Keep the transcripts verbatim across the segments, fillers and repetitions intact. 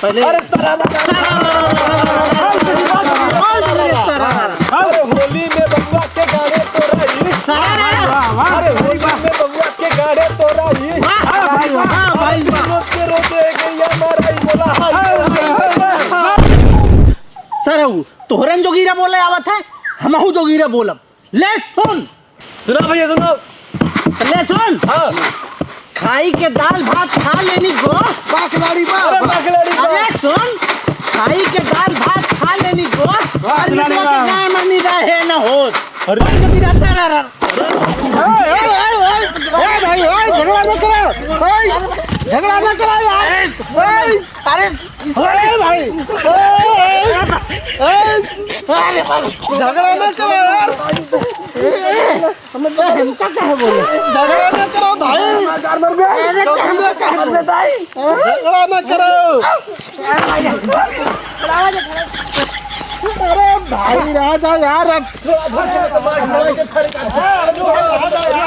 अरे सरारा, सरारा, सरारा। अरे होली में बबुआ के गाड़े तोरा ई। सरारा। अरे होली में बबुआ के गाड़े तोरा ई। वाह, वाह, वाह, वाह, वाह। रोज के रोज एक गैया मारा ई बोला हाय, हाय, हाय, हाय। सरऊ, तोहरन जोगीरा बोले आवत है, हमहू जोगीरा बोलब। ले सुन। सुना भैया, सुना। ले सुन। हाँ। खाई के दाल भात खा लेनी गोस। बाकलाड़ी बा। अरे बाकलाड़ी बा। अरे सुन, खाई के दाल भात खा लेनी गोस। अरे बाकलाड़ी बा। ना मरनी रहे न होत। अरे। बंद बिना सर, अरे। ए, ए, ए, ए, ए भाई, ए, झगड़ा न करो। ए, झगड़ा न करो यार। ए, अरे, अरे भाई, ए, ए, ए, अरे भाई, झगड़ा न करो यार। हमका काहे बोले? झगड़ा न करो भाई। अरे झगड़ा न करो। अरे भाई, राजा यार, अब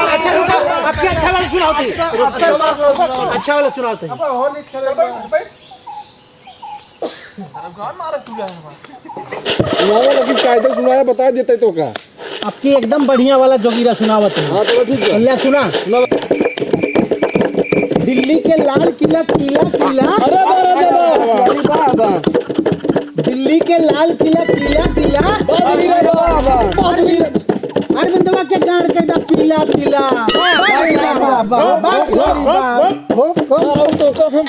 अच्छा रुका, अब क्या अच्छा वाला सुनाओ तुम। अच्छा वाला सुनाओ तुम। सुनाओ, लेकिन कायदे सुनाया, बता देते तो का। आपकी एकदम बढ़िया वाला जोगीरा सुनावत है। हाँ, तो ठीक है। ले सुना। सुना। दिल्ली के लाल किला, किला, किला। अरे वाह, राजा वाह, वाह। अरे वाह, वाह। दिल्ली के लाल किला, किला, किला। वाह, जोगीरा वाह, वाह। वाह, जोगीरा। अरविंदवा के गाड़ के दा पीला, पीला। वाह, वाह, वाह, वाह, वाह, वाह, वाह, वाह। वाह, वाह। हो, हो। सारा तो, तो हम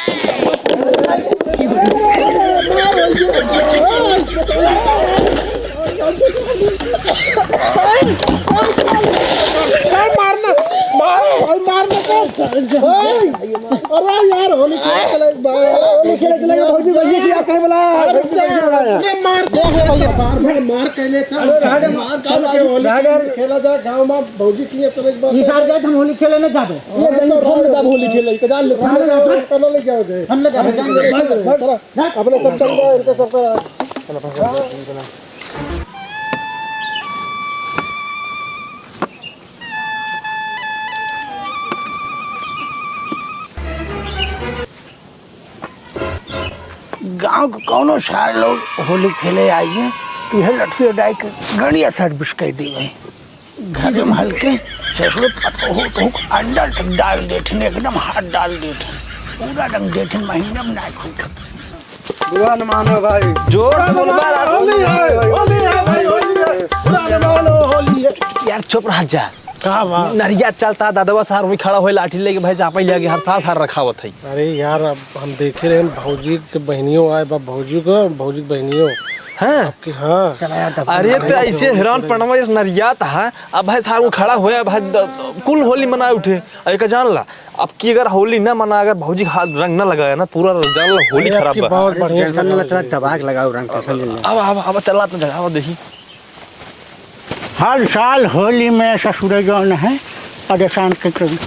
अरे मारना, मार, भाई मारना तो। ओए, अरे यार, होली खेले चले एक बार। होली खेले चले, भौजी, भौजी किया कहे बोला, अरे भौजी, भौजी बोला। ये मार दे, भैया, मार, मार, मार कहले था। अरे राजा, मार, चल के होली राजा। खेला जा गाँव में, भौजी किया चले एक बार। ये सार जाए, हम होली खेले न जाबे। ये तो राजा। होली खेले, के जान ले। हम न जाबे। कल ले जाओ दे। हम न जाबे। भाग, भाग, भाग। अपने सब चल जाओ, इनके सब का। गाँव के कौनो सार लोग होली खेले आइए, तो यह लठुए डाई के गड़िया सर्विस कर दी भाई। घर में हल्के ससुर पतोहू तो अंडा तक डाल देते, एकदम हाथ डाल देते, पूरा रंग देते, महीना में ना खुलते। बुरा न मानो भाई। जोर से बोल बा, रात होली है, होली है भाई, होली है। बुरा न मानो, होली है। यार चुप रह जा। का बा? नरिया चलता, दादवा सार वही खड़ा होए, लाठी लेके भाई चापा लिया के हर साल सार रखावत है। अरे यार, अब हम देखे रहे, भौजी के बहनियों आए बा, भौजी को, भौजी के बहनियों। हाँ? आपके, हाँ। चला यार, तब अरे तो ऐसे हैरान पड़वा इस नरिया था, अब भाई सार वो खड़ा होया, भाई द-, द-, कुल होली मना उठे। अरे का जान ला, अब की अगर होली ना मना, अगर भौजी के हाथ रंग ना लगाया ना, पूरा जान ला होली अरे, खराब आपकी बा। बहुत अरे, बढ़िया टेंशन ना ले, चला दबा के लगाओ रंग, टेंशन ले। अब, अब, अब चला तो जगह देखी। हर साल होली में ससुरे जौन है, परेशान के करी।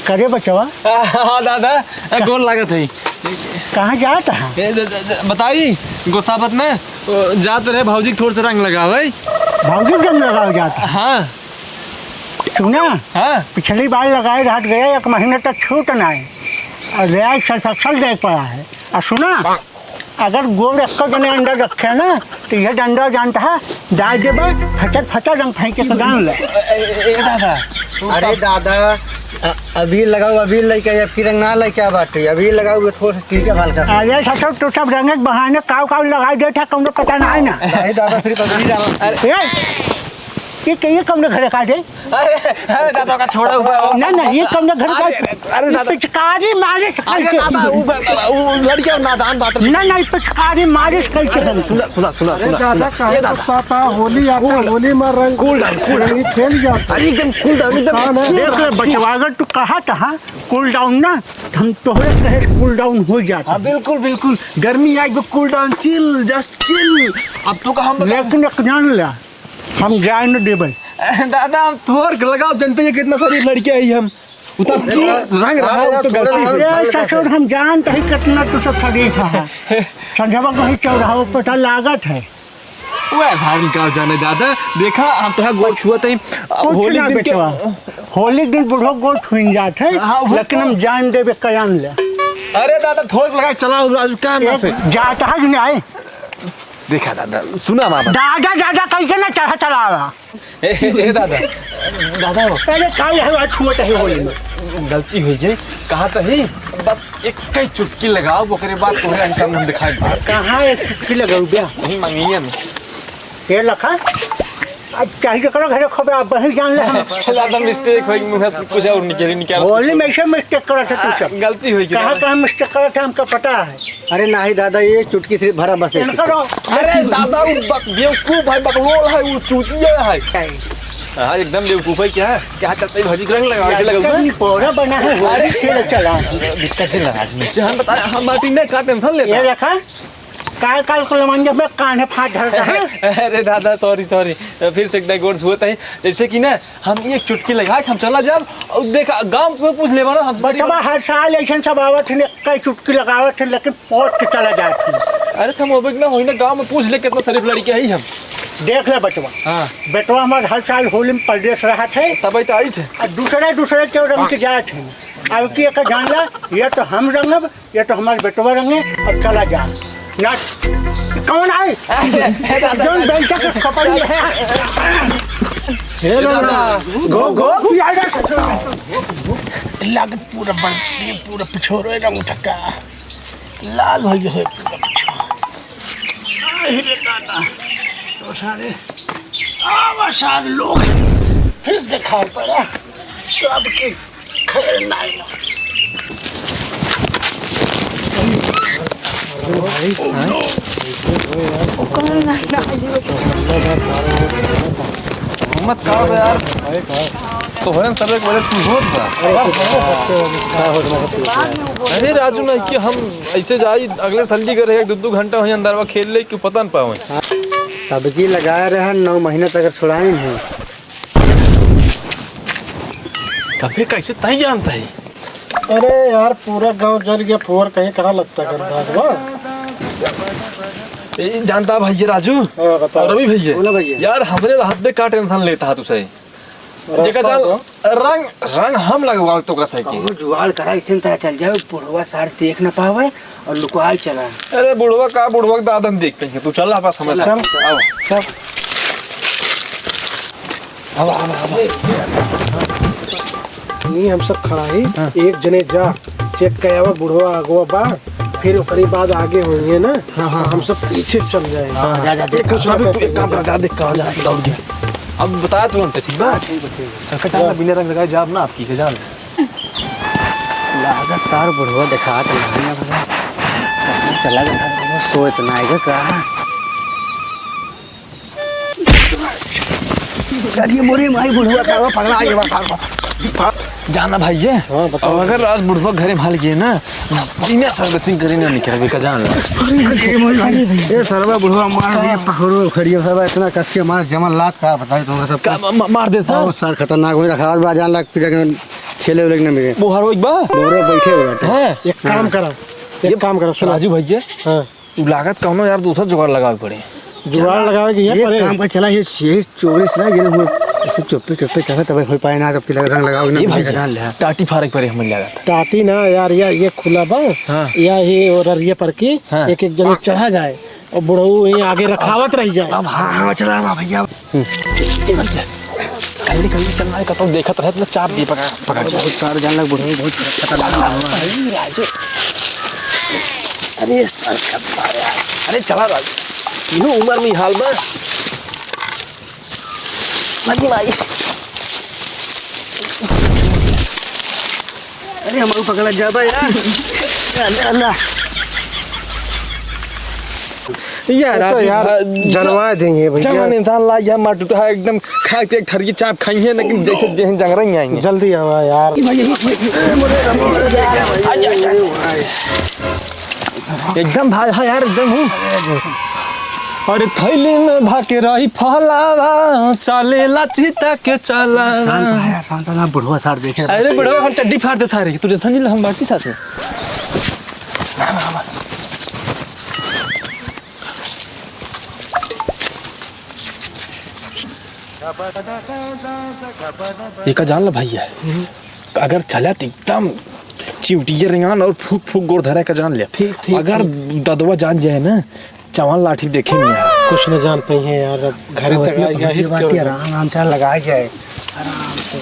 करे बचवा? हाँ, दादा, गोर लागत है। कहाँ जात है? ए, द-, द-, द-, बताई, गोसाबत में, ओ, जात रहे भौजी के थोड़ से रंग लगावे। भौजी के रंग लगावे जात है? हाँ। सुना, हाँ। पिछली बार लगाए रहत गया, एक महीने तक छूट ना है। और गया एक साल फसल देख पड़ा है। और सुना, अगर गोड़ एक जने अंडा रखे ना, तो यह डंडा जानता है, डाल देबे, फचर फचर रंग फेंक के जान ले। ए, ए, ए, दादा। अरे दादा, अ-, अबीर लगाओ, अबीर लेके आई, अब की रंग ना लेके आ बाटे, अबीर लगाओ, वो थोड़ा सा ठीक है, हल्का सा। अरे ससुर, तू सब रंग के बहाने काव काव लगाई देता, कौनो पता ना है ना। नहीं दादा, सिर्फ अबीर डाला। अरे। ए, ये, ये कौन घर का दे? अरे, अरे, दादा का छोड़ा हुआ है। ना, ना, ये कौन घर का? अरे, अरे, दादा। पिचकारी मालिश अरे, कैसे? दादा, वो ब-, ब-, वो लड़कियां नादान बात। ना, ना, ये पिचकारी मालिश कैसे अरे, करती? सुना, सुना, सुना, अरे, सुना, दादा, सुना। काहे ये दादा। गुस्सा था? होली आता, cool, होली में रंग cool down, cool down। रंग खेल जाता। अरे, एकदम cool down, एकदम हाँ, ना। chill देख ले, रहा। बचवा, अगर तू कहा था, हाँ, cool down ना, हम तोहरे कहे cool down हो जाता। हाँ, बिल्कुल, बिल्कुल। गर्मी आई, cool down, chill, just chill। अब तो का हम लेकिन एक जान ला, हम जाए न देबे। दादा, हम तोहर लगाव जनते हैं, कितना सारी लड़कियां आई हम। उतना अरे, क्यों रंग रहा अरे, हो तो थोड़ा गलती से। अरे, ससुर, हम जानत ही कितना तू सब शरीफ है। संझवा कहीं चौराहा पर लागत है। ओए भाई, हम का जाने दादा, देखा, हम तोहार गोड़ छुअत ही, कुछ होली ना दिन के बेटवा। होली दिन बूढ़ो गोड़ छुइन जात है, हाँ, वो लेकिन तो हम जान देबे कयान ले। अरे दादा, थोड़ा लगा चलाओ राजू, का ना से? जाता है कि नहीं? देखा दादा, सुना मामा। दादा, दादा कह के ना चढ़ा चलावा। ए, ए, ए दादा, दादा हो। अरे, का है, आज छुअत है होली में। गलती हो गई, कहा तो ही, बस एक ही चुटकी लगाओ, ओकरे बाद तोहरे आगे सामने हम दिखाई देब। कहाँ एक चुटकी लगाऊ बे? यही मंगैया में। ये लखा, अब चाहे करो घरे खोबे, आप बही जान ले हम। दादा, mistake हो गई, मुँह से कुछ और निकल, निकल। होली में ऐसे mistake करत है तू सब। गलती हो गई कहाँ, दादा। कहाँ mistake करत है, हमका पता है। अरे नाही दादा, ये चुटकी सिर्फ भरा बस है। इनका रो। अरे दादा, वो बक-, बेवकूफ है, बकलोल है, वो चूतिया है। सही। हाँ, एकदम बेवकूफ है। क्या, क्या चलते ही भौजी के रंग लगावे से लगल एकदम है? पूरा बना है, होली अरे। खेल चला। दिक्कत जी नाराज नहीं। हम बताए, हम बाटी नहीं, का tension लेता? ये देखा, काल, काल को लमंगे में कान्हे फाट धरता है। अरे दादा, sorry, sorry। फिर से एक दाई गोड़ छुअत है। जैसे कि ना, हम एक चुटकी लगा के हम चला जाब, और देखा, गाँव में पूछ लेबा ना, हम बचवा, हर साल ऐसन सब आवत हैं, एक ही चुटकी लगावत हैं, लेकिन पहुँच के चला जात हैं। अरे, तो हम अबे ना होई ना, गाँव में पूछ ले, कितना शरीफ लड़के हैं हम। देख ले बचवा। हाँ। बेटवा हमार हर साल होली में परदेस रहत है। तबे तो आई थे। अब दूसरे, दूसरे के रंग के जात हैं। अब की एक जान ला, ये तो हम रंगब, ये तो हमार बेटवा रंगे, अब चला जा। ना, कौन आए? जौन बेंचा के खपड़ी है। हे दादा। गो, गो। लागत पूरा बड़, ये पूरा पिछोरे रंग उठा का। लाल हो गया है पूरा पिछोरा। अरे दादा। तो सारे, आवा सारे लोग। फिर दिखाई पड़ा। तो अब की खैर नाई ना। हिम्मत का बा यार? तोहरन सब एक वजह से कुछ होत बा। अरे राजू, नहीं कि हम ऐसे जाई, अगले संडे के रहे, एक दो, दो घंटा वहीं अंदर बा खेल ले, क्यों पता न पावे। तब की लगाए रहे, नौ महीना तक छुड़ाइन है। तबे कैसे तय जानता है? अरे यार, पूरा गांव जर गया, फोर कहीं कहाँ लगता करता है बा? ए, जानता भाई ये राजू? हाँ, बताओ। और रवि भैया? बोला भैया। यार, हमरे रहत दे का tension लेता है तू सही? रास्ता जेका जान बताओ। रंग, रंग हम लगवाओ तो का सही की। कौनो जुगाड़ करा, इसे तरह चल जाओ, बुढ़वा सार देख न पावे। और लुकाई चला। अरे बुढ़वा का, बुढ़वा के दादन देखते हैं, तू चल रहा पास हमारे चल, साथ। चल। आओ। चल। आवा, आवा, आवा। नहीं, हम सब खड़ा ही। हाँ। एक जने जा, check करावा बुढ़वा आगवा बा, फिर ओकरे बाद आगे होइहैं ना, हाँ, हाँ, हम सब पीछे चल जाए। हाँ, जा, जा, देख, देख, कुछ ना, अभी तू एक काम कर, जा, देख, कहाँ जा, दौड़ के। अब बता तुरंत, ठीक बा? हाँ, ठीक है, ठीक है। चल, चल, जा। बिना रंग लगाए जाब ना आपकी के, जान। लागत सार बुढ़वा देखात नहीं है भला। कहाँ चला गया सार बुढ़वा? सोत ना आएगा का? अरे मोरे माई, बुढ़वा सारा पगला आएगा सार। जाना भाई ये। हाँ, बताओ। अब अगर आज बुढ़वा घरे में हाल गए ना, बिना servicing करे ना निकलबे का, जान ला। अरे मोरे भाई, ये सरवा बुढ़वा मार दिया, पकड़ो खड़िया सरवा, इतना कस के मार, जमल लात का बताए तुमका सब। का मा-, मा-, मार देता? बहुत सार खतरनाक हो रखा, आज बा जान लाग, पीटा के खेले उले के ना मिले। बोहर होइक बा? बोहर बैठे हो बाटे। हाँ। एक काम हाँ। करा, एक ये काम करा, सुनो। राजू भैया, हाँ। उ लागत कौनो यार दूसरा जुगाड़ लगावे पड़े। जुगाड़ चला, लगावे के ये ये पड़े। काम का चला, ये, ये चोरी से ना, ये लोग ऐसे चुप्पे चुप्पे चला, तब हो पाए ना, तब की लग-, रंग लगाओगे ना, ये भैया, जान ले, हाँ। टाटी फारक पड़े हमें लागत। टाटी ना यार, या ये खुला बा, हाँ। या ये और ये पर की हाँ। एक एक जने चढ़ा जाए। और बुढ़ऊ यहीं आगे रखावत रह जाए। अब हाँ, हाँ, चला बा भैया। हम्म। ए भैया, कल्ली, कल्ली चलना है, कतौ देखत रहे, तो चाप दिए पकड़, पकड़ के। बहुत सारे जान लग बुढ़ऊ, बहुत खतरनाक बुढ़ऊ है। अरे राजू। अरे सर, कब मारे यार? अरे चला राजू। इहो उम्र में हाल बा। लगी माई। अरे, हमारू पकड़ा जाबा यार। अल्लाह, अल्लाह। यार, ये तो राजू यार, भा-, जनवा देंगे भैया। जवान इंसान ला, यह मार टूटा है, एकदम खा के एक ठरकी चाप खाई है, लेकिन जैसे जेहन जंगरा ही आएंगे। जल्दी आवा यार। ये भाई, ये भाई, ये भाई। एकदम भाई, हाँ यार, एकदम हूँ। अरे थैली में धाके रही फलावा, चलेला चीता के चलावा। शांत रह यार, शांत रह, बुढ़वा सार देखे। अरे बुढ़वा, हम चड्डी फाड़ दे सारे, तू जैसा नहीं हम बाटी साथ में। ये का जान ला भैया, अगर चला तो एकदम चिउटिया रेंगान और फूक फूक गोड़ धरे का जान ले। ठीक, ठीक, अगर ठीक। ददवा जान जाए ना, चवान लाठी देखे नहीं है। कुछ न जान पाई है यार, अब घरे अब तक अपने आइगा पहुंचे ही बाटी, क्यों? आराम, आराम से लगाए जाए, आराम से।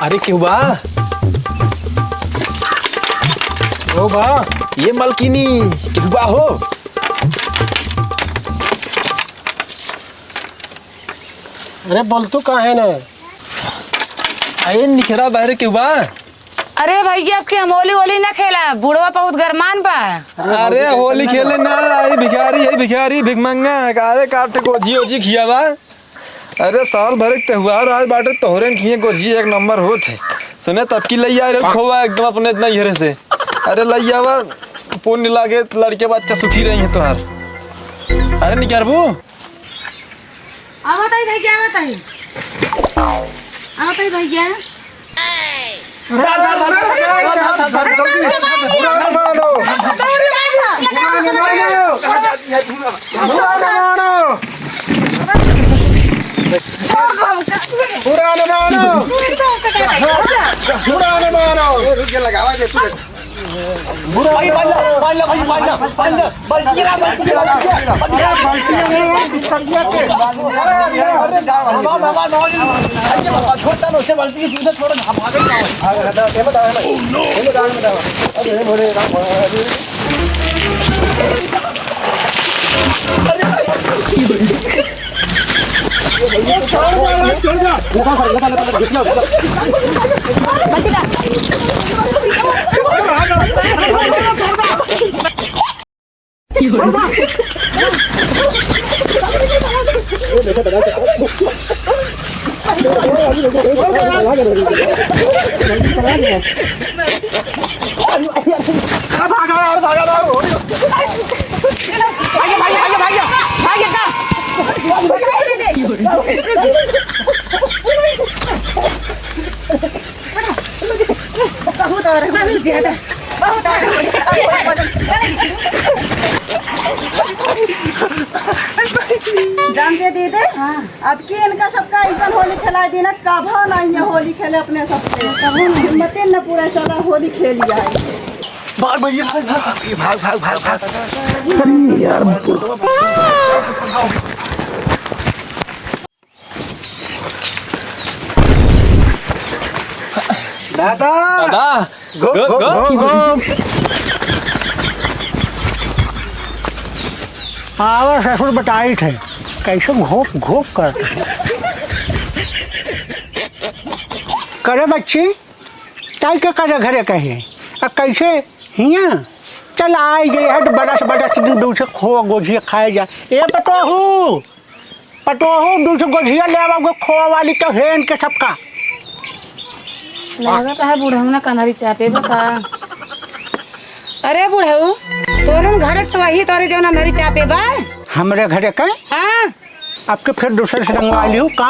अरे केहू बा? केहू बा? ये मलकिनी, केहू बा हो? अरे बोल तू, कहाँ है ना? अरे निकरा बाहर, केहू बा? अरे भैया, अब की हम होली वोली ना खेला, बुढ़वा बहुत गरमान बा। अरे होली खेले ना आई भिखारी, यही भिखारी भिखमंगा। अरे काट गोजी ओजी खियावा। अरे साल भर के त्योहार आज बाटे, तोहरे खिए गोजी एक नंबर होत है। सुने तब की लई आ रहे खोवा एकदम अपने इतना इहरे से। अरे लई आवा, पुण्य लागे, लड़के बच्चा सुखी रही है तोहार। अरे निकरबू। आवत आई भैया, आवत आई। आवत आई भैया। छोड़ दो हमका। बुरा न मानो। बुरा न मानो। ए, रुक जा, लगावा दे तू। बुरा न मानो। बाल्टी लगा, बाल्टी लगा, बाल्टी लगा। छोटा ना, उसे बाल्टी की सुविधा छोड़, भाग, भाग, भाग। अरे, अरे, अरे, अरे, अरे। बहुत और है, बहुत ज्यादा, बहुत और है। जानते दीदी, हाँ। अब की इनका सबका ऐसन होली खेला दी ना, कभो नहीं है होली खेले अपने सबसे। हिम्मते न पूरा चला होली खेल लिया है। भाग भैया, भाग, भाग, भाग, भाग, भाग, भाग। अरे यार, दादा! दादा! घो, घो, घो, घो। घो, घो। आवा ससुर बताई थे, कैसे घोप घोप कर। करे बच्ची, ताई के करे घरे कहे, आ कैसे हियाँ? चल आई गई हट, बरस बरस दू दू से खो गोझिया खाए जा। ए पतोहू, पतोहू, दू ठो गोझिया ले आवा, खोआ वाली तो हेन के सबका। लागत है बुढ़ऊ ना कनरी चापे बा का। अरे बुढ़ऊ, तोरन घरे तो वही तोरे जौन अंधरी चापे बा। हमरे घरे के? हाँ। आपके फिर दूसरे से रंगवा लियो का?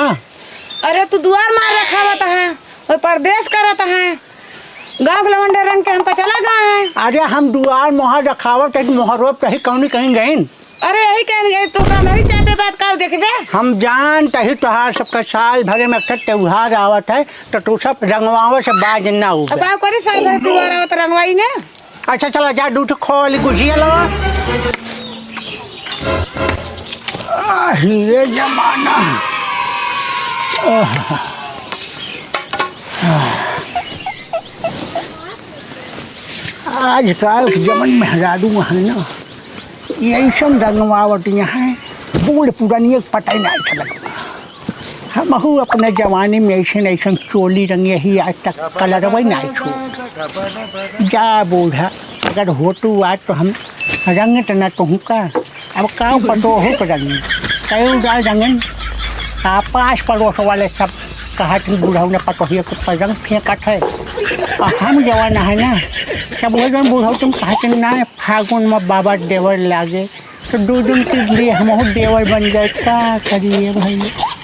अरे तू दुआर मार रखावत है, और परदेस करत है। गाँव के लवंडे रंग के हमका चला गए हैं। अरे हम दुआर मोहर रखावत है, मोहरो पे ही कौनी कहीं गइन। अरे यही कहीं गए, तू का नहीं चापे बात का देखबे? हम जानत ही तोहार सबका साल भरे में एक ठे त्योहार आवत है, तो तू सब रंगवावे से बाज ना हो। अब का करी, साल भरे त्योहार आवत रंगवाई ने। अच्छा चला जा, दू ठो खोली गुजिया लावा। आह, ये जमाना। आह। आजकल के जवन मेहरारू हैं ना, ये ऐसन रंगवावत हैं, बूढ़ पुरानिया के पता ही नहीं चलत। हमहू अपने जवानी में ऐसन ऐसन चोली रंगे ही, आज तक कलरवा ही नहीं छोड़। जा बूढ़ा, अगर होतू आज तो हम रंगत ना कहूँ का। अब का पतोहू के रंगी, कई उड़ा रंगन। आ पास पड़ोस वाले सब कहत हैं, "बुढ़ऊ ने पतोहिया के ऊपर रंग फेंकत है।" आ हम जवान है ना, सब वही जन बुढ़ऊ तुम कहत हैं, "ना, फागुन में बाबा देवर लागे।" तो दू दिन के लिए हमहू देवर बन जाए, का करिए भाई?